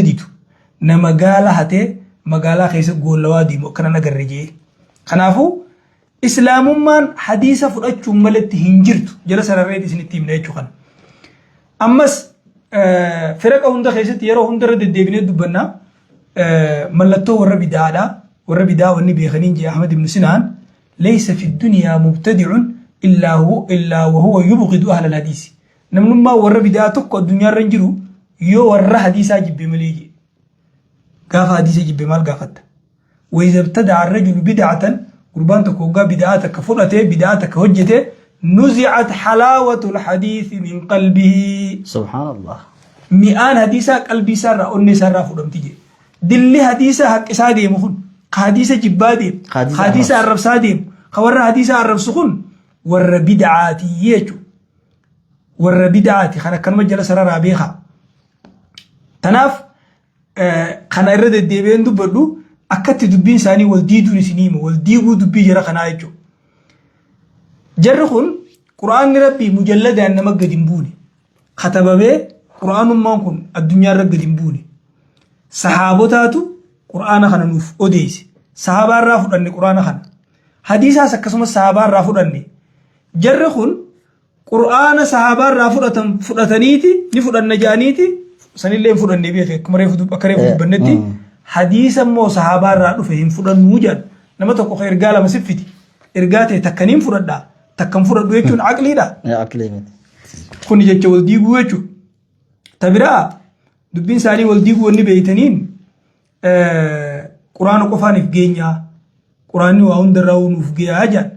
Didu nama gaala hatee magaalaa keessa goollawaa deemu akkanan agarre jee. Kanaafuu islaamummaan hadiisa fudhachuun malatti hin jirtu jala sararreeti isinitti himna jechuu kana. Ammas firaqa hunda keessatti yeroo hunda irra deddeebinee dubbanna mallattoo warra bidaadha. Warra bidaa wanni beekaniin jee Ahmad ibn Sinaan laysa fi dunyaa mubtadi'un illaa illaa wahuwa yubghidu ahla al-hadiisi. Namnummaan warra bid'aa tokko addunyaarra hin jiru yoo warra hadiisaa jibbe malee jedhe. Gaafa hadiisa jibbe maal gaafatta? Wayza ibtada'a ar-rajulu bid'atan gurbaan tokko hoggaa bid'aa takka fudhatee bid'aa takka hojjete nuzi'at halaawatul hadiisi min qalbihi. Subhaanallah. Mi'aan hadiisaa qalbii isaarraa onnee isaarraa fudhamti jedhe. Dilli hadiisa haqqisaa deemu kun ka hadiisa jibbaa deemu Ka hadiisa ka hadiisa arrabsaa deemu ka warra hadiisa arrabsu kun warra bid'aatii jechuudha. Warra bid'aati kan akkanuma jala sararaa beekaa. Tanaaf kana irra deddeebi'een dubbadhu akkatti dubbiin isaanii wal diiduun isinii hima wal diiguu dubbii jara kanaa jechuudha. Jarri kun quraanni rabbii mujalladaan nama gadi hin buune. Katabamee quraanummaan kun addunyaa irra gadi hin buune. Sahaabotaatu quraana kana nuuf odeesse. Sahaabaa irraa fudhanne quraana kana. Hadiisaas akkasumas sahaabaa irraa fudhanne. Jarri kun Qur'aana sahaabaa irraa fudhatan fudhataniiti ni fudhanna jedhaniiti sanillee hin fudhanne beeke akkuma reefu akka reefu dubbannetti hadiisa immoo sahaabaa irraa dhufe hin fudhannuu jedhan nama tokko ka ergaa lama siffiti ergaa ta'e takka niin fudhadha takka hin fudhadhu jechuun aqliidha. Aqlii miti. Kuni jecha wal diiguu jechuudha. Ta biraa dubbiin isaanii wal diiguu wanni beeytaniin Quraana qofaan if geenyaa Quraanni waa hundarraa nuuf geeyaa jedhan.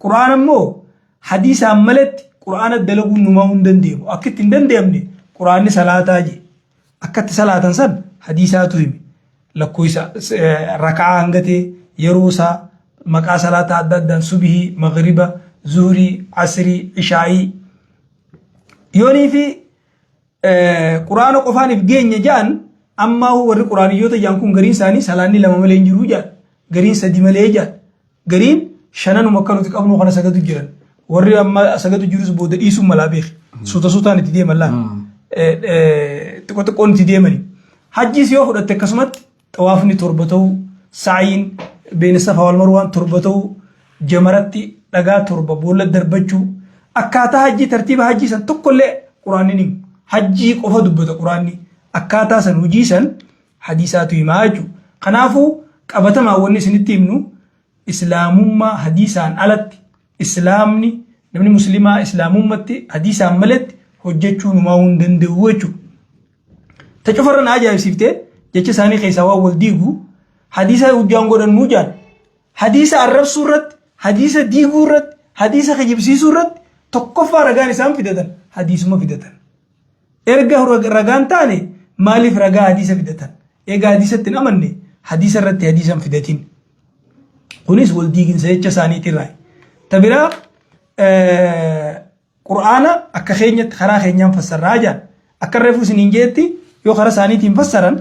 Quraana immoo hadiisaan malatti quraana dalaguun numaa hin dandeemu. Akka itti hin dandeemne quraanni salaataa jee. Akka itti salaatan san hadiisaatu hime. Lakkoofsa raka'aa hanga ta'e yeroo isaa maqaa salaataa adda addaan subihii, magriba, zuhurii, asrii, ishaa'ii. Yoonii fi Quraana qofaan if geenya ja'an ammaa warri quraaniyyoota ja'an kun gariin isaanii salaanni lama malee hin jiru ja'an gariin sadi malee ja'an gariin shananuma akka nuti qabnu kana sagadu jiran warri amma sagadu jirus booda dhiisuun malaa beeki suuta suutaan itti deeman laal xiqqoo xiqqoon itti deemani hajjiis yoo fudhatte akkasumatti Xawaafni torba ta'uu, sa'yiin beeyna safaa wal marwaan torba ta'uu, jamaratti dhagaa torba boolla darbachuu, akkaataa hajjii tartiiba hajjii san tokkollee quraanni ni himu. Hajjii qofa dubbata quraanni. Akkaataa san hojii san hadiisaatu himaa jechuudha. Kanaafuu qabatamaan wanni isinitti himnu islaamummaa hadiisaan alatti islaamni namni muslimaa islaamummatti hadiisaan maletti hojjechuu numaa hin danda'u jechuudha. Ta cufarra na ajaa'ibsiifte jecha isaanii keessaa waan wal diigu hadiisa hujjaan godhannuu jaan. Hadiisa arrabsuu irratti, hadiisa diiguu irratti, hadiisa kijibsiisuu irratti tokkoffaa ragaan isaan fidatan hadiisuma fidatan. Erga ragaan taane maaliif ragaa hadiisa fidatan? Egaa hadiisatti hin amanne hadiisa irratti hadiisa hin fidatin. Kunis wal diiginsa jecha isaaniitirraa. Ta biraa Qur'aana akka keenyatti karaa keenyaan fassarraa jedhan. Akka reefuu isiniin jeetti yoo karaa isaaniitiin fassaran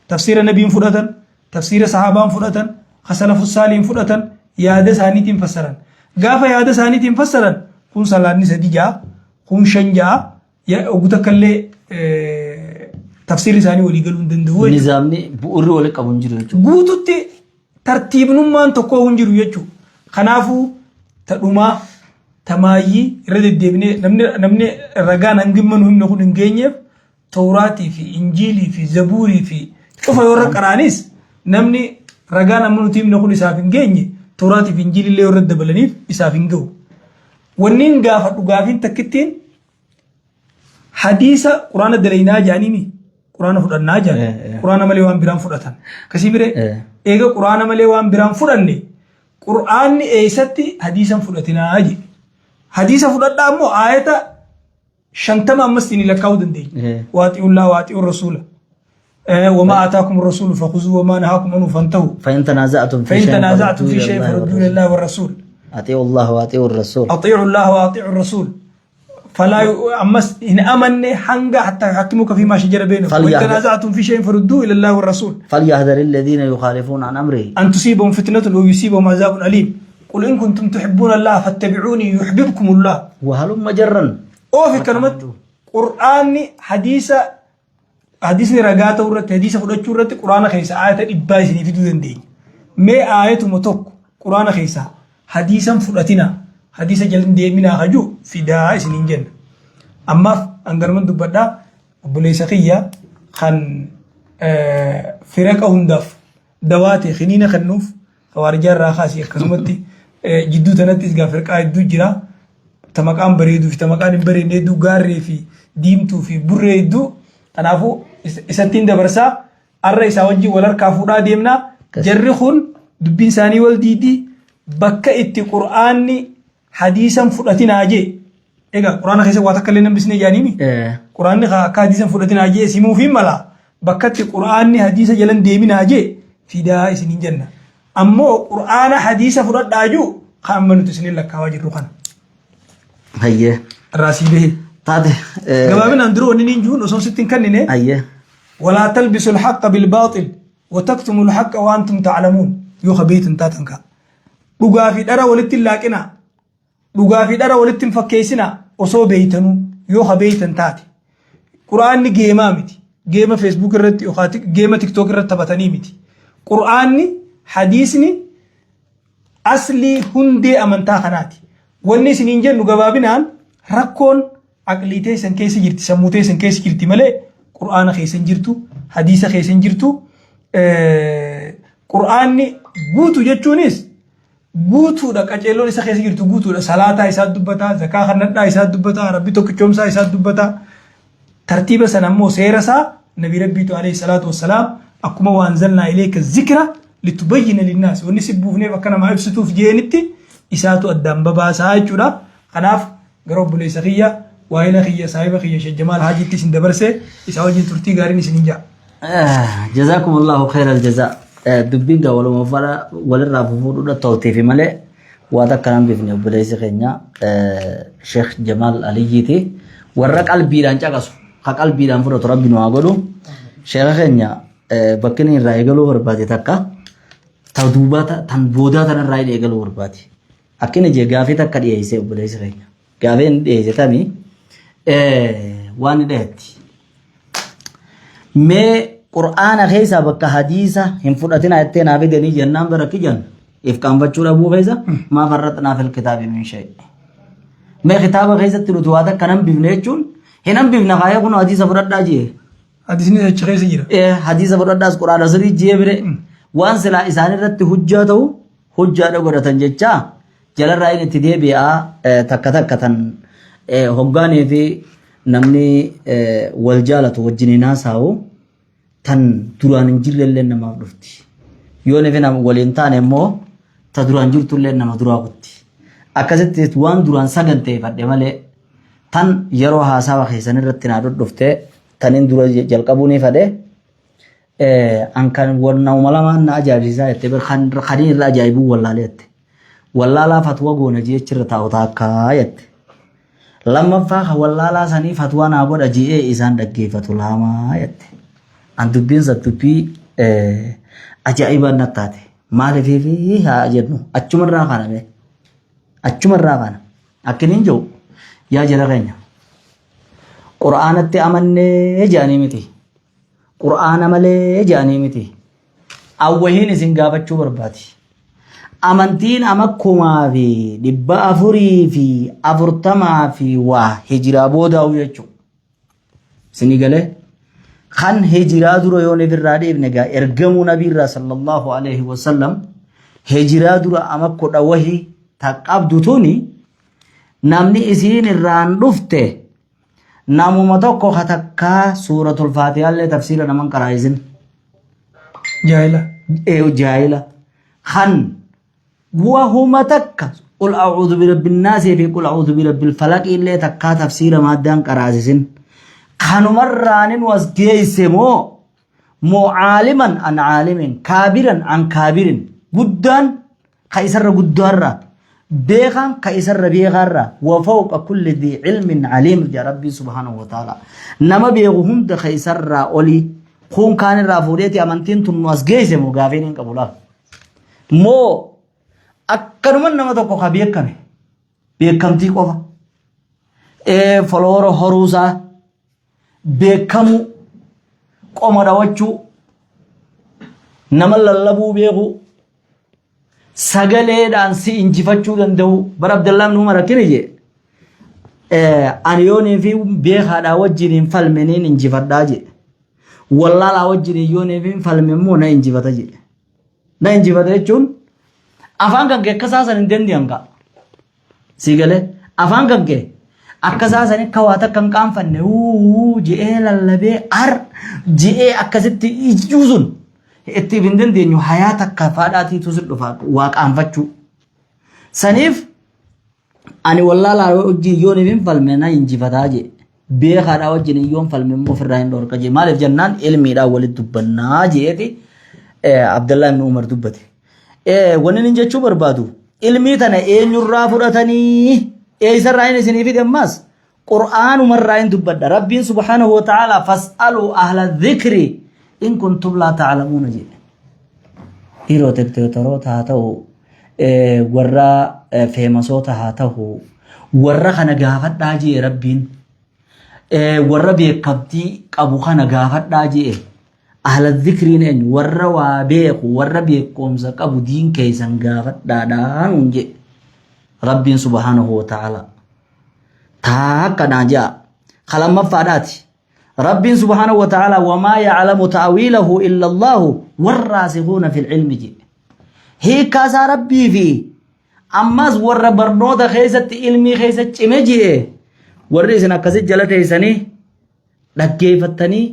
tafsiira nabiin fudhatan, tafsiira sahaabaan fudhatan, kasalafu saaliin fudhatan yaada isaaniitiin fassaran. Gaafa yaada isaaniitiin fassaran kun salaanni sadi ja'a, kun shan ja'a, ogu takka illee tafsiirri isaanii walii galuu hin danda'u jechuudha. Nizaamni bu'uurri wali qabu hin jiru jechuudha. Guututti tartiibnummaan tokkoo hin jiru jechuudha. Kanaafuu ta dhumaa ta maayyii irra deddeebinee namni namni ragaan hangimma nu himne kun hin geenyeef Tawraatii fi Injiilii fi Zabuurii fi cufa yoo irra qaraanis namni ragaan amma nuti himne kun isaaf hin geenye Tawraatii fi Injiilii illee yoo irra dabalaniif isaaf hin gahu. Wanni hin gaafadhu gaafiin takkittiin Hadiisa quraana dalaynaa jedhaniimi quraana fudhannaa jedhan quraana malee waan biraan fudhatan akkasii mire eega quraana malee waan biraan fudhanne quraanni eessatti hadiisa hin fudhatinaa jedhe hadiisa fudhadhaa immoo aayata 50 ammas ittiin lakkaa'uu dandeenya waaxi'ullaa waaxi'u rasuula وما آتاكم الرسول فخذوه وما نهاكم عنه فانتهوا فإن تنازعتم في فإن شيء تنازعتم فردوه في إلى شيء الله فردوه إلى والرسول الله والرسول أطيعوا الله وأطيعوا الرسول أطيعوا الله وأطيعوا الرسول فلا أمس إن أمن حنجا حتى يحكموك فيما شجر بينهم وإن تنازعتم في شيء فردوه إلى الله والرسول فليحذر الذين يخالفون عن أمره أن تصيبهم فتنة ويصيبهم عذاب أليم قل إن كنتم تحبون الله فاتبعوني يحببكم الله وهلم جرا أوفي كلمة قرآني حديث Hadiisni ragaa ta'uu irratti, hadiisa fudhachuu irratti Quraana keessa aayata dhibbaa isinii fiduu dandeenya. Mee aayatuma tokko Quraana keessaa hadiisan fudhatinaa, hadiisa jala hin deeminaa haju fidaa isiniin jenna. Ammaaf hanganuman dubbadhaa. Obboleessa kiyya kan firaqa hundaaf dawaa ta'e kiniina kennuuf khawaarijaa irraa kaasii akkasumatti jidduu tanattis gaa firqaa hedduu jira. Ta maqaan bareeduu fi ta maqaan hin bareedne hedduu gaarree fi diimtuu fi burree hedduu. Kanaafuu isattiin dabarsaa arra isaa wajjin wal harkaa fuudhaa deemna. Jarri kun dubbiin isaanii wal diidii bakka itti Qur'aanni hadiisan fudhatinaa jee. Egaa Qur'aana keessa waa takka illee nambisnee jaaniimi. Qur'aanni akka hadiisan fudhatinaa jee simuufiin mala. Bakka itti Qur'aanni hadiisa jalan deeminaa jee fidaa isiniin jenna. Ammoo Qur'aana hadiisa fudhadhaa jiru kan amma nuti isiniin lakkaawaa jirru kana. Hayyee. Irraa sii bahe. Taate. Gabaabinaan dura wanni niin jiruun osoo sitti hin kennine. Hayyee. Walaa talbisu alhaqqa bilbaaxil wa taktumu alhaqqa wa antum ta'lamuun yoo ka beeytan taatan kaa. Dhugaa fi dhara walitti hin laaqinaa. Dhugaa fi dhara walitti hin fakkeessinaa osoo beeytanuu yoo ka beeytan taate. Qur'aanni geemaa miti. Geema Facebook irratti yookaan geema TikTok irratti taphatanii miti. Qur'aanni hadiisni aslii hundee amantaa kanaati. Wanni isiniin jennu gabaabinaan rakkoon aqlii teessan keessa jirti, sammuu teessan keessa jirti malee Qur'aana keessa hin jirtu, hadiisa keessa hin jirtu. Qur'aanni guutu jechuunis guutuudha, qaceelloon isa keessa jirtu guutuudha. Salaataa isaa dubbataa, zakaa kannadhaa isaa dubbataa, Rabbi tokkichoomsaa isaa dubbataa. Tartiiba sana immoo seera isaa Nabi Rabbiitu alayhi salaatu wassalaam akkuma waan zalnaa ilayka zikra litubayyina linnaas wanni si buufneef akka namaa ibsituuf jeenitti isaatu addaan babaasaa jechuudha. Kanaaf gara obboleessa kiyya waahila kiyya saahiba kiyya Sheekh Jamaal Haajiitti isin dabarse isaa wajjin turtii gaariin isinin ja'a. Jazakumullahu khairal jazaa. Dubbiin gaa waluma fara walirraa fufuudhuudha ta'uutiifi malee waa takka nan bifne obboleessi keenya Sheekh Jamaal Aliyyiiti. Warra qalbiidhaan caqasu ka qalbiidhaan fudhatu Rabbi nu haa godhu. Sheekha keenya bakki inni irraa eegaluu barbaade takka ta duubaa tan boodaa tanarraa inni eegaluu barbaade. Akkina jee gaafii takka dhiyeessee obboleessi keenya. Gaafii inni dhiyeesse tami waan inni dhahetti. Mee Qur'aana keessaa bakka hadiisa hin fudhatinaa jettee naa fidanii jennaan bara kijan if qaanfachuu dhabuu keessa maa farraxnaa fil kitaabi min shay. Mee kitaaba keessatti nuti waa takka hin hambifne jechuun hin hambifne kaayee kun hadiisa fudhadhaa jee. Hadiisni achi keessa jira. Hadiisa fudhadhaas Qur'aana sirrii jee bire waan silaa isaan irratti hujjaa ta'u hujjaadha godhatan jechaa jalarraa inni itti deebi'a takka takka tan hoggaanii fi namni wal jaalatu wajjin hin haasa'u tan duraan hin jirre illee namaaf dhufti. Yoo nufi nama waliin taane immoo ta duraan jirtu illee nama duraa kutti. Akkasitti waan duraan saganteeffadhe malee tan yeroo haasawa keessan irratti naa dhudhufte tanin dura jalqabuu ni fadhe. An kan nama lamaan na ajaa'ibsiisaa jette bar kan kanii irra ajaa'ibuu wallaalee jette. Wallaalaa fatwa goona jeechirra taa'u taakkaa jette. Lammaffaa kan wallaalaa sanii fatwaa naa godha je'ee isaan dhaggeeffatu laamaa jette. An dubbiin san dubbii ajaa'ibaan na taate. Maaliif haa jennu achumarraa kana mee achumarraa kana akkiniin jiru yaa jara keenya. Qur'aanatti amannee jedhanii miti. Qur'aana malee jedhanii miti. Awwahiin isin gaafachuu barbaadi. Amantiin ama 1440 fi waa hijiraa boodaa'u jechuudha. Isinii galee kan hijiraa dura yoo nabirraa dhiifne egaa ergamuu nabiirraa sallallahu alaihi wasallam hijiraa dura ama kudha wahii ta qabdu tuni namni isiin irraan dhufte Namuma tokko ka takkaa suuratul faatihaallee tafsiira naman qaraa'isin. Jaahila. Ee jaahila. Kan wahuma takka qul a'uudhu birabbin naasii fi qul a'uudhu birabbil falaqii illee takkaa tafsiira maaddaan qaraasisin. Kanumarraanin was geesse moo moo caaliman an caalimin kaabiran an kaabirin guddaan ka isarra guddaarra beekaan ka isarra beekaarra wa fawqa kulli dhi ilmin aliim jedha Rabbiin subhaanahu wa ta'ala nama beeku hunda ka isarraa olii kun kaan irraa fuudheeti amantiin tun nu as geesse moo gaafiin hin qabu laal moo akkanuman nama tokko ka beekame beekamtii qofa foloora horuusaa beekamuu Qoma dhawachuu, nama lallabuu beekuu, sagaleedhaan si injifachuu danda'u. Bara Abdallaa ibn Umar akkana jee, ani yoonii fi beekaadhaa wajjin hin falminiin injifadhaa jee. Wallaalaa wajjin yoonii fi hin falme immoo na injifata jee. Na injifata jechuun afaan kan kee akka isaa san hin danda'an kaa. Sii galee afaan kan kee akka isaa san akka waa takka hin qaanfanne uu je'ee lallabee ar je'ee akkasitti ijjuu sun itti hin dandeenyu hayaa takka faadhaatiitu si dhufa waa qaanfachuu. Saniif ani wallaalaa wajjin yoon hin falme na injifataa jee. Beekaadhaa wajjin yoon falme immoo ofirraa hin dhorka jee. Maaliif jennaan ilmiidhaan walitti dubbannaa jeeti Abdallaa ibn Umar dubbate. Wanni inni jechuu barbaadu ilmii tana eenyurraa fudhatanii eessarraa inni isinii fide ammaas qur'aanumarraa hin dubbadha. Rabbiin subhaanahu wa ta'ala fas'aluu ahla dhikri in kuntum laa ta'lamuuna jedhe. Dhiiroo tekteetoroota haa ta'u warra feemasoota haa ta'u warra kana gaafadhaa jee Rabbiin warra beekamtii qabu kana gaafadhaa jee. Ahla dhikriin eenyu? Warra waa beeku, warra beekumsa qabu diin keessan gaafadhaadhaa nuun jee Rabbiin subhaanahu wa ta'ala. Taakka naan jaa. Kalamaffaadhaati. Rabbiin subhaanahu wa ta'ala wamaa ya'lamu ta'wiilahu illa Allahu warraasikuuna fil ilmi jee. Hiikkaa isaa Rabbii fi ammas warra barnoota keessatti ilmii keessa cime jee warri isin akkasi jala teessanii dhaggeeffattanii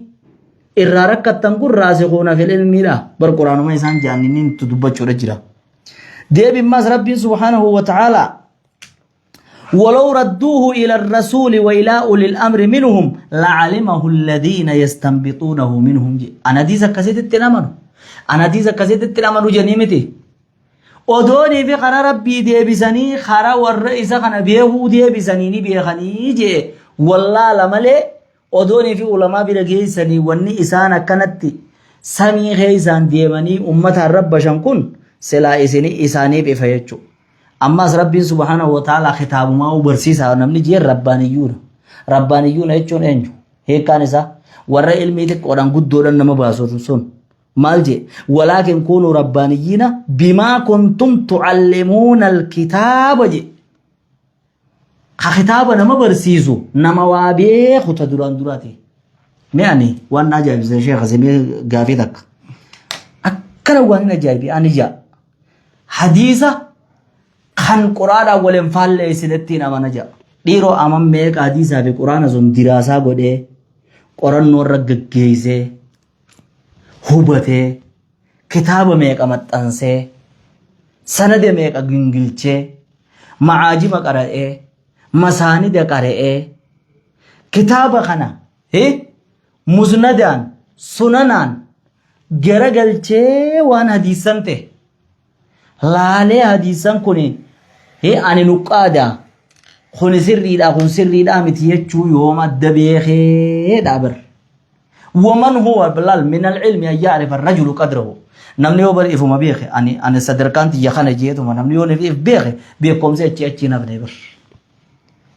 irraa rakkattan kun raasikuuna fil ilmiidha. Bar quraanuma isaan ja'an inni itti dubbachuudha jira. Deebimmaas Rabbiin subhaanahu wa ta'ala ولو ردوه إلى الرسول وإلى أولي الأمر منهم لعلمه الذين يستنبطونه منهم جي. أنا دي زكاسيت التنمن أنا دي زكاسيت التنمن جنيمتي Odoonii fi karaa Rabbii deebisanii karaa warra isa kana beekuu deebisanii ni beekanii jee wallaala malee odoonii fi ulamaa bira geessanii wanni isaan akkanatti samii keessaan deemanii ummataan rabbashan kun silaa isin isaaniif ifa jechuudha. Ammas Rabbiin subhaanahu wa ta'ala kitaabumaa barsiisaa namni jee rabbaaniyyuuna. Rabbaaniyyuuna jechuun eenyu? Hiikkaan isaa warra ilmii xiqqoodhaan guddoodhaan nama baasu sun. Maal jee? Walaakin kuunuu rabbaaniyyiina bimaa kuntum tucallimuuna alkitaaba jee. Ka kitaaba nama barsiisu nama waa beeku ta duraan duraati. Mee ani waan na ajaa'ibsiise sheekha simee gaafii takka. Akkana waan hin ajaa'ibi ani jaa. Hadiisa kan quraadhaan wal hin faalleessinettiin amana jaa. Dhiiroo aman meeqa hadiisaa fi quraana sun diraasaa godhee qorannoo irra gaggeessee hubatee kitaaba meeqa maxxansee sanada meeqa gingilchee macaajima qara'ee masaanida qara'ee kitaaba kana musnadaan sunanaan garagalchee waan hadiisan ta'e laalee hadiisan kun ani nuqqaada kun sirriidha kun sirriidha miti jechuu yooma adda beekeedha bar. Waman huwa bilal min al-ilmi an ya'rifa ar-rajulu qadrahu. Namni yoo bari ifuma beeke ani ani sadarkaan tiyya kana jeetuma namni yoo if beeke beekumsi achi achi hin hafne bar.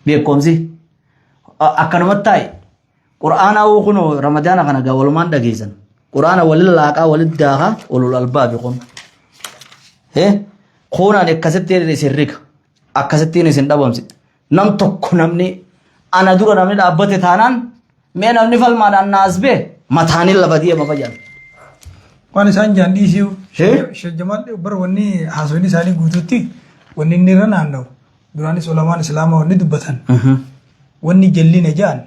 Beekumsi akkanumatti taa'e Qur'aana wuu kunoo Ramadaana kana gaa walumaan dhageessan. Qur'aana walin laaqaa walin daakaa ulul albaabi kun. Kuunaan akkasittiin isin riga akkasittiin isin dhabamsi. Nam tokko namni ana dura namni dhaabbate taanaan mee namni falmaadhaan na as bee mataanin lafa deema fayyada. Waan isaan jaan dhiisiu Hee? Sheekh Jamaal bar wanni haasofni isaanii guutuutti wanni inni irra naanna'u duraanis ulamaan islaamaa wanni dubbatan wanni jallina jaan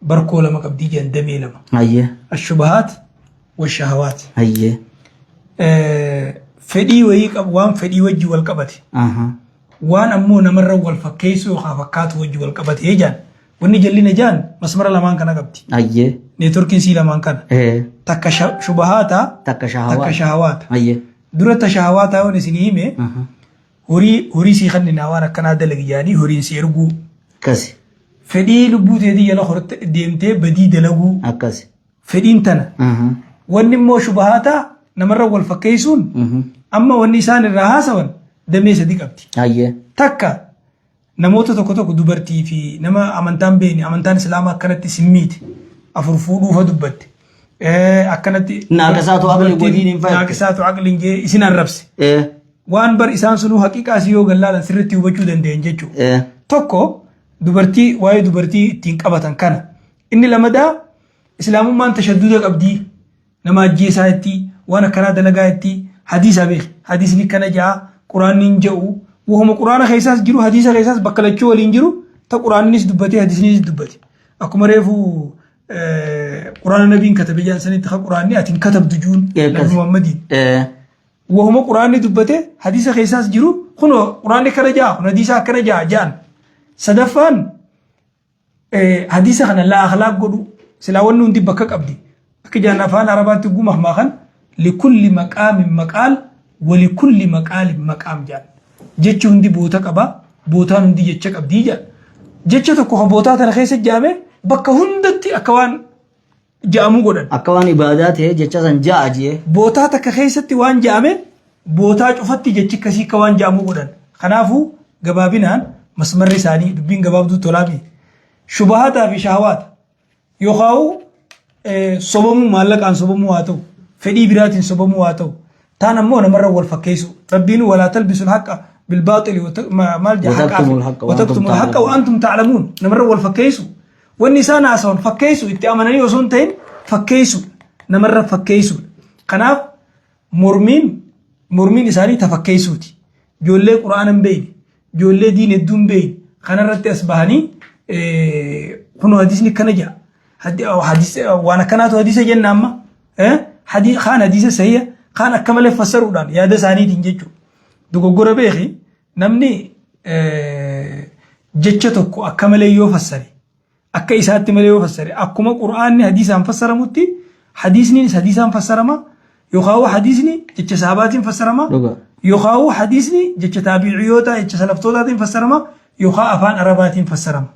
barkoo lama qabdii jaan damee lama. Hayyee. Ashubahaat wa shahawaat. Hayyee. Fedhii wayii qabu waan fedhii wajji wal qabate. Waan ammoo namarra wal fakkeessuu yookaan fakkaatu wajji wal qabatee jaan. Wanni jallina jaan masmara lamaan kana qabdi. Hayyee. Neetworkiin sii lamaan kana. Takka shubahaata. Takka shahawaata. Takka shahawaata. Hayyee. Dura ta shahawaataa yoon isinii hime horii horii sii kanninaa waan akkanaa dalagi jaanii horiin si erguu. Akkasi. Fedhii lubbuu teetii jala horte deemtee badii dalaguu. Akkasi. Fedhiin tana. Wanni immoo shubahaataa namarra wal fakkeessuun amma wanni isaan irraa haasawan damee sadi qabdi. Hayyee. Takka namoota tokko tokko dubartii fi nama amantaan beekne amantaan islaamaa akkanatti sin miite afur fuudhuufa dubbatte. Akkanatti Naaqisaatu aqli dubartiin wadiin hin fayyadde. Naaqisaatu aqliin jee isin arrabse. Waan bar isaan sunuu haqiiqaa isii yoo gallaalan sirriitti hubachuu danda'an jechuudha. Tokko dubartii waa'ee dubartii ittiin qabatan kana. Inni lamadaa islaamummaan tashadduda qabdii nama ajjeesaa itti waan akkanaa dalagaa itti hadiisa beeki. Hadiisni kana ja'a quraanni hin ja'u. Wahuma quraana keessaas jiru hadiisa keessaas bakka lachuu waliin jiru ta quraannis dubbatee hadiisnis dubbate. Akkuma reefu quraana nabiin katabe jedhan sanitti ka quraanni ati hin katabdu juun nabi Muhammadiin. Wahuma quraanni dubbate hadiisa keessaas jiru kunoo quraanni akkana ja'a kun hadiisa akkana ja'a ja'an. Sadaffaan hadiisa kana laa akhlaaq godhu silaa wanni hundi bakka qabdi. Akka jaan afaan arabaatti guma kan likulli maqaamin maqaal walikulli maqaalin maqaam jaan. Jechi hundi boota qaba bootaan hundi jecha qabdii jaan. Jecha tokko kan bootaa tana keessa jaame bakka hundatti akka waan ja'amuu godhan. Akka waan ibaadaa ta'e jecha san ja'a jee. Bootaa takka keessatti waan ja'ame bootaa cufatti jechi akkasii akka waan ja'amuu godhan. Kanaafuu gabaabinaan masmarri isaanii dubbiin gabaabduu tolaami. Shubahaataa fi shahawaata yookaan sobamuu maallaqaan sobamuu haa ta'u fedhii biraatiin sobamuu haa ta'u taan ammoo namarra wal fakkeessu. Rabbiin walaa talbisul haqqa bilbaaxili maal jedha Wataktumul haqqa wa antum wataktumul haqqa wa antum ta'lamuun namarra wal fakkeessu. Wanni isaan haasawan fakkeessu itti amananii osoo hin ta'in fakkeessu namarra fakkeessu. Kanaaf mormiin isaanii ta fakkeessuuti. Ijoollee quraana hin beekne, ijoollee diin hedduu hin beekne kanarratti as bahanii kunoo hadiisni akkana jedha. Waan akkanaatu hadiisa jenna amma. Kaan hadiisa sahiha kaan akka malee fassaruudhaan yaada isaaniitiin jechuudha. Dogoggora beeki namni jecha tokko akka malee yoo fassare akka isaatti malee yoo fassare akkuma qur'aanni hadiisaan fassaramutti hadiisniinis hadiisaan fassarama yookaan hadiisni jecha sahabaatiin fassarama yookaan hadiisni jecha taabi'iyootaa jecha salaftootaatiin fassarama yookaan afaan arabaatiin fassarama.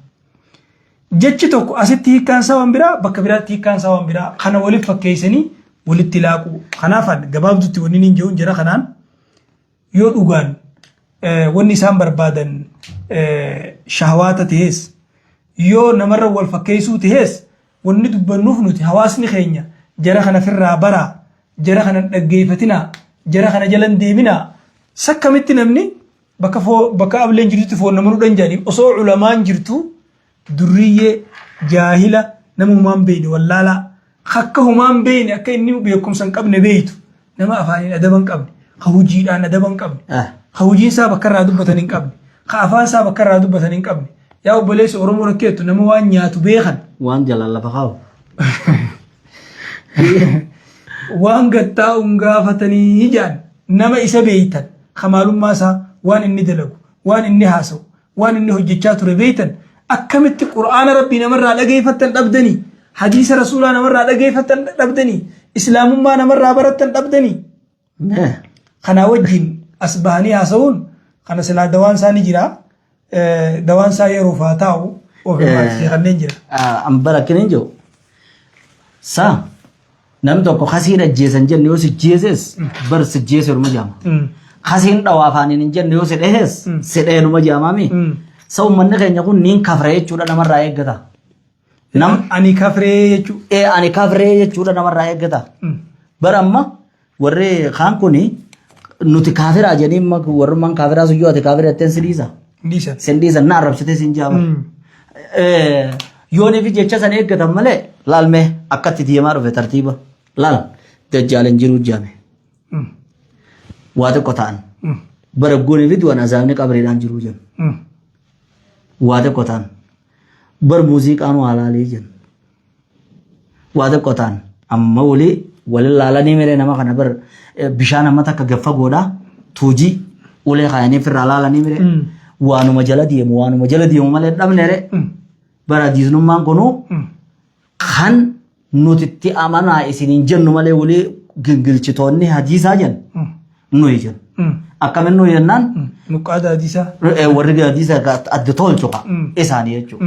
Jechi tokko asitti hiikkaan isaa waan biraa bakka biraatti hiikkaan isaa waan biraa kana waliif fakkeessanii walitti laaqu. Kanaaf gabaabdutti wanni inni jiru jira kanaan yoo dhugaan wanni isaan barbaadan shahawaata tahees yoo namarra wal fakkeessuu tahees wanni dubbannuuf nuti hawaasni keenya jara kana firraa baraa jara kana hin dhaggeeffatinaa jara kana jala hin deeminaa sakkamitti namni bakka foo bakka ableen jirtutti foon nama nudhan jedhanii osoo culamaan jirtu durriyyee jaahila nama humaan beeyne wallaalaa akka humaan beeyne akka inni beekumsa hin qabne beeytu nama afaaniin adaba hin qabne ka hujiidhaan adaba hin qabne ka hujiin isaa bakka irraa dubbatan hin qabne ka afaan isaa bakka irraa dubbatan hin qabne yaa obboleessi Oromoo rakkeettu nama waan nyaatu beekan Waan jalaan lafa kaa'u. Waan gattaa'uun gaafatanii jedhan nama isa beeytan ka maalummaa isaa waan inni dalagu waan inni haasa'u waan inni hojjechaa ture beeytan akkamitti qur'aana rabbii namarraa dhageeffattan dhabdanii hadiisa rasuulaa namarraa dhageeffattan dhabdanii islaamummaa namarraa barattan dhabdanii kanaa wajjin as bahanii haasa'uun kana silaa dawaan isaa ni jira Dawaan isaa yeroof haa taa'u of hirmaachisee kanneen jira. An bara akkina hin jiru. Saa namni tokko kasiin ajjeesan jenne yoo si jeeses bar si jeese numa jaama. Kasiin dhawaa afaaniin hin jenne yoo si dhahees si dhahe numa jaamaami. Sa uummanni keenya kun niin kafra jechuudha namarraa eeggata. Nam Ani kafree jechuu. Ee ani kafree jechuudha namarraa eeggata. Bara amma warri kaan kuni nuti kaafiraa jedhanii amma warrummaan kaafiraa sun yoo ati kaafira jetteen si dhiisa. Dhiisan. Sin dhiisan na arrabsitee sin jaama. Yoonii fi jecha sana eeggatan malee laalmee akkatti deemaa dhufe tartiiba. Laal dajjaal hin jiru jaame. Waa xiqqoo ta'an. Bara goonii fi du'an azaabni qabriidhaan jiru jennu. Waa xiqqoo ta'an. Bar muuziqaan waa laalee jennu. Waa xiqqoo ta'an amma walii walin laalanii miree nama kana bar bishaan amma takka gad fagoodha tuujii ulee kaayanii ofirraa laalanii miree waanuma jala deemu waanuma jala deemu malee dhabne ree bara hadiisnummaan kunuu kan nuti itti amanaa isiniin jennu malee walii gingilchitoonni hadiisaa jennu nuyi jennu. Akkamiin nuyi jennaan Nuqqaada hadiisaa. Warri hadiisa adda tolchu ka isaanii jechuudha.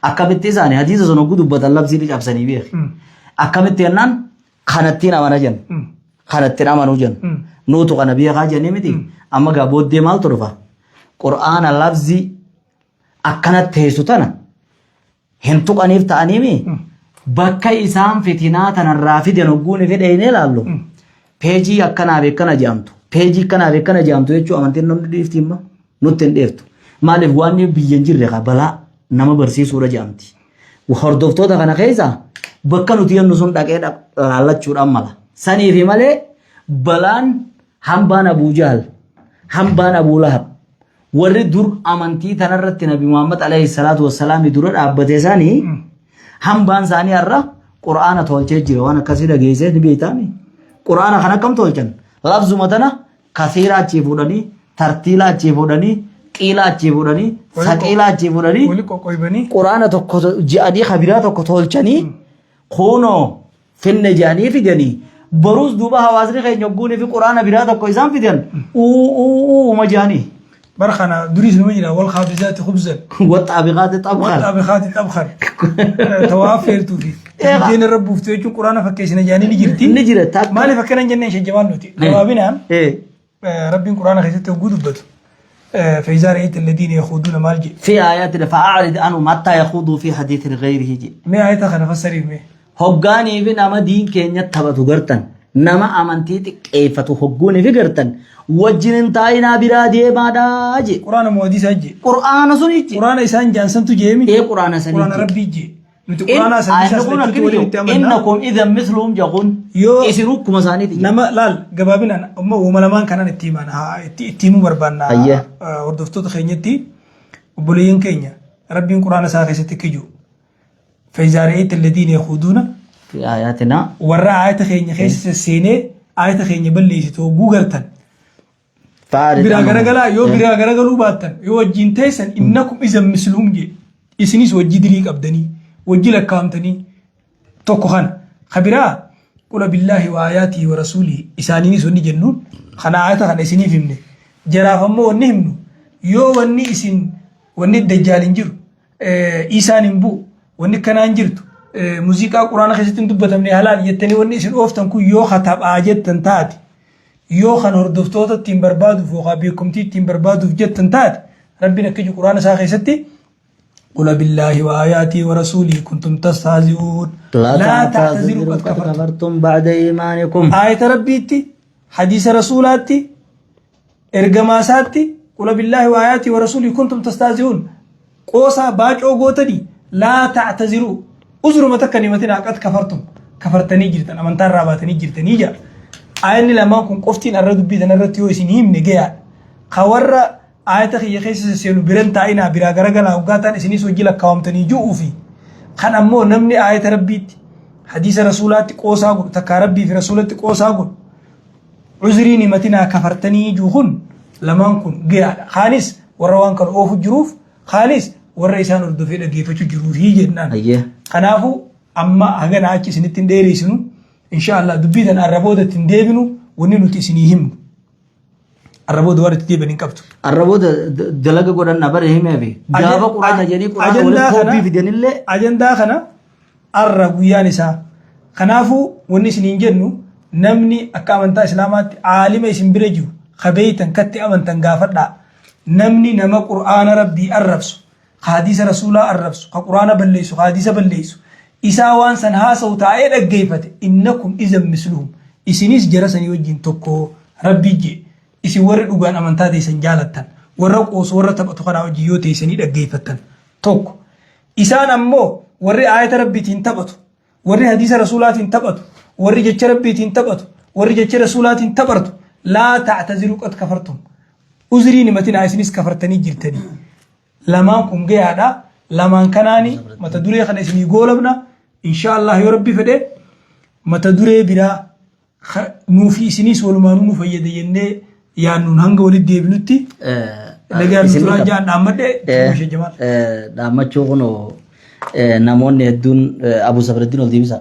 Akkamitti isaanii hadiisa sun hogguu dubbatan labsii ni cabsanii beeki. Akkamitti jennaan kanattiin amana jennu. Kanattiin amanuu jennu. Nuutu kana beekaa jennee miti. Amma gaa booddee maaltu dhufa? Qur'aana labsii akkanatti teessu tana hin tuqaniif ta'aniimi Bakka isaan fitinaa tanarraa fidan hogguun fedhe ilaallu. Peejii akkanaa fi akkana jedhamtu. Peejii akkanaa fi akkana jedhamtu jechuun amantiin namni dhiifti imma nutti hin dheertu. Maaliif waan biyya hin jirre kaa balaa nama barsiisuudha jedhamti. Hordoftoota kana keessa bakka nuti jennu sun dhaqee laallachuudhaan mala. Saniifi malee balaan hambaan Abuu Jahl, hambaan Abuu Lahab, warri dur amantii tanarratti Nabi Muhammad alayhi salaatu wassalaami dura dhaabbate sanii hambaan isaanii har'a Qur'aana tolchee jira waan akkasii dhageessee ni beektaami. Qur'aana kan akkam tolchan? Lafzuma tana kasiira achii fuudhanii, tartiila achii fuudhanii, qiila achii fuudhanii, saqiila achii fuudhanii Wali qoqqoybanii. Qur'aana tokko je'anii kabiraa tokko tolchanii kunoo finne jedhanii fidanii boruus duuba hawaasni keenya hogguunii fi quraana biraa tokko isaan fidan uu uu uuma jedhanii. Bara kana duriis numa jira wal khaabizaati khubzan. Waxxaabiqaati xabqan. Waxxaabiqaati xabqan. Tawaa affeertuu fi biddeen irra buuftu jechuun quraana fakkeessina jedhanii ni jirti. Ni jira takka. Maaliif akkana hin jenneen shajjabaan nuti? Gabaabinaan Rabbiin Qur'aana keessatti hogguu dubbatu فإذا رأيت الذين يخوضون maal jedhe? في آيات فأعرض عنهم حتى يخوضوا في حديث غيره jedhe. Mee ayata kana fassariif mee. Hoggaanii fi nama diin keenya taphatu gartan nama amantii xiqqeeffatu hogguunii fi gartan wajjin hin taa'inaa biraa deemaadhaa jedhe. Qur'aana moo hadiisa jedhe? Qur'aana sun jedhe. Qur'aana isaan jaan santu jeemi? Ee qur'aana sanii Qur'aana jedhe. Rabbii jedhe. Nuti Qur'aanaa san Ayanni isaas kun lachuutu akkini waliin itti jedhu amanna. innakum idhan misluhum jaquun Yoo isin hukkuma isaaniiti jedhu. nama laal gabaabinaan amma uuma lamaan kanaan itti himan haa itti itti himuu barbaanna Ayyee. hordoftoota keenyatti obboleeyyan keenya Rabbiin Qur'aana isaa keessatti akka jiru فإذا رأيت الذين يخوضون في آياتنا warra aayata keenya keessa seenee aayata keenya balleessitu hogguu gartan Fa'aarid biraa anhum. garagalaa yoo biraa garagaluu baattan yoo wajjin teessan innakum izan misluhum jee isinis wajji dilii qabdanii wajji lakkaa'amtanii tokko kana ka biraa qula billaahi wa aayaatii wa rasuulii isaaniinis wanni jennuun kana aayata kana isiniif himne jaraaf ammoo wanni himnu yoo wanni isin wanni dajjaal hin jiru isaan hin bu'u wanni kanaa hin jirtu muuziqaa quraana keessatti hin dubbatamne halaal jettanii wanni isin ooftan kun yoo katabaa jettan taate Yoo kan hordoftoota ittiin barbaaduuf yookaan beekumtii ittiin barbaaduuf jettan taate Rabbiin akka jedhu Qur'aana isaa keessatti Qul billaahi wa aayaatii wa rasuulii kuntum tastahzi'uun laa ta'taziruu qad kafartum ba'da iimaanikum. Aayata Rabbiitti, hadiisa Rasuulaatti, ergamaa isaatti qula billaahi wa aayaatii wa rasuulii kuntum tastahzi'uun qoosaa baacoo gootanii laa ta'taziruu uzruma takka hin himatinaa qad kafartum kafartanii jirtan amantaa irraa baatanii jirtanii jedha. Aayanni lamaan kun qoftiin arra dubbii tana irratti yoo isin himne gayaadha. Ka warra aayata kiyya keessa seenu biran taa'inaa biraa garagalaa hoggaa ta'an isinis hojii lakkaawamtanii ju'uu fi kan ammoo namni aayata rabbiitti hadiisa rasuulaatti qoosaa godhu takkaa rabbii fi rasuulatti qoosaa godhu Uzriin himatinaa kafartanii juu kun lamaan kun gayaadha. Kaanis warra waan kana oofu jiruuf kaanis warra isaan hordofee dhaggeeffachuu jiruufi jennaan. Ayyee. Kanaafuu amma hagana achi isinitti hin dheereessinu. Insha Allah dubbii tana arra booda itti hin deebinu wanni nuti isinii himnu. Arra booda waan itti deebi'an hin qabdu. Arra booda dalaga godhanna bare himeefi. Gaafa quraana jedhanii quraana walitti Ajandaa koppii kana fidanillee ajandaa kana Arra guyyaan isaa. Kanaafuu wanni isiniin jennu namni akka amantaa islaamaatti aalima isin bira jiru ka beeytan katti amantan gaafadhaa. Namni nama qur'aana rabbii arrabsu, ka hadiisa rasuulaa arrabsu, ka qur'aana balleessu, ka hadiisa balleessu, isaa waan san haasawu taa'ee dhaggeeffate innakum izan misluhum isinis jara sanii wajjin tokko rabbii jee isin warri dhugaan amantaa teessan jaalattan warra qoosu warra taphatu kanaa wajjin yoo teessanii dhaggeeffattan tokko Isaan ammoo warri aayata Rabbiitiin taphatu, warri hadiisa Rasuulaatiin taphatu, warri jecha Rabbiitiin taphatu, warri jecha Rasuulaatiin taphartu, laa ta'taziruu qad kafartum. Uzriin himatinaa isinis kafartanii jirtanii. Lamaan kun gayaadha. Lamaan kanaani mata duree kana isinii goolabna. Inshaa Allah yoo Rabbi fedhe mata duree biraa Nuufi isiniis walumaanuu nu fayyada jennee yaannuun hanga walitti deebinutti nagaan nu turaa jaan dhaammadhe Sheekh Jamaal. Dhaammachuu kunoo namoonni hedduun Abu Safraddiin ol deebisa.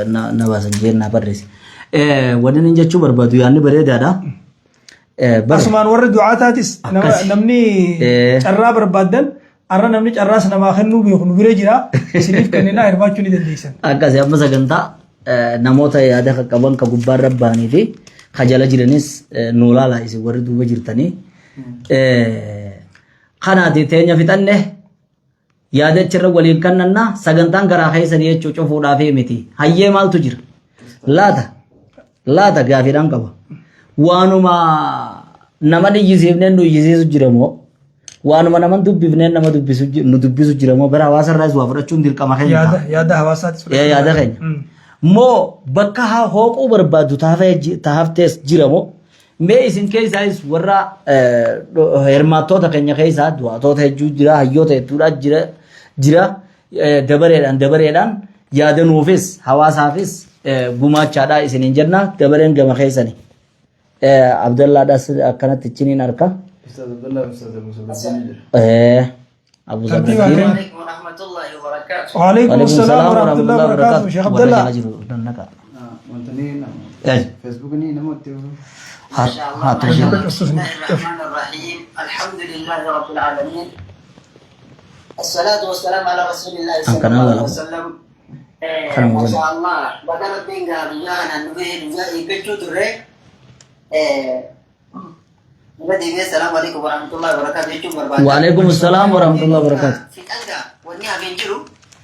Na baasan jeen na barreesse. Wanni inni jechuu barbaadu yaadni bareedaadha. Bara Asumaan warri du'aa taatis Akkasi. namni carraa barbaaddan arra namni carraas namaa kennuu beeku nu bira jira isiniif kenninaa hirmaachuu ni dandeessan. Akkasi amma sagantaa namoota yaada kan qaban ka gubbaarra ba'anii fi ka jala jiranis nuu laalaa isin warri duuba jirtanii. Kanaati teenya fixanne. Yaada achirra waliin kannanna sagantaan garaa keessanii jechuu cufuudhaafii miti. Hayyee maaltu jira? Laata laata gaafiidhaan qaba. Waanuma nama iyyisiifneen nu iyyisiisu jira moo? Waanuma nama dubbifneen nama dubbisu nu dubbisu jira moo? Bara hawaasa irraas waa fudhachuun dirqama keenya Yaada ta'a. yaada hawaasaatti Ee, yaada keenya. Moo bakka haa hooquu barbaaddu taaftees jira moo? Mee isin keessaayis warra hirmaattoota keenya keessaa du'aatoota hedduu jira, hayyoota hedduudha jira, jira dabareedhaan dabareedhaan yaada nuufis hawaasaafis gumaachaadha isiniin jenna dabareen gama keessani. Abdallaadhaas akkanatti ichiniin harka. Ustaz Abdullah Ustaz Abu Sabrattiin jira. Abu Tartiiba Sabrattiin. akkam? عليكم ورحمة الله وبركاته. Waalaikum salaam wa rahmatullahi wa barakatuh. Sheekh Warra Abdallah. jala jiru dannaqa. Wanta ni nama Facebookni nama itti ما شاء الله haa ما شاء ta'u. الله بسم الله الرحمن الرحيم الحمد لله رب العالمين الصلاة والسلام على رسول الله صلى كان الله الله عليه له. وسلم Kana ما mugani. شاء الله بدل الدين قال يا أنا نبيه نبيه ترى Irra deebi'ee salaamu alaikum warahmatullahi wabarakatuh jechuun barbaada. Waalaikum salaam warahmatullahi wabarakatuh.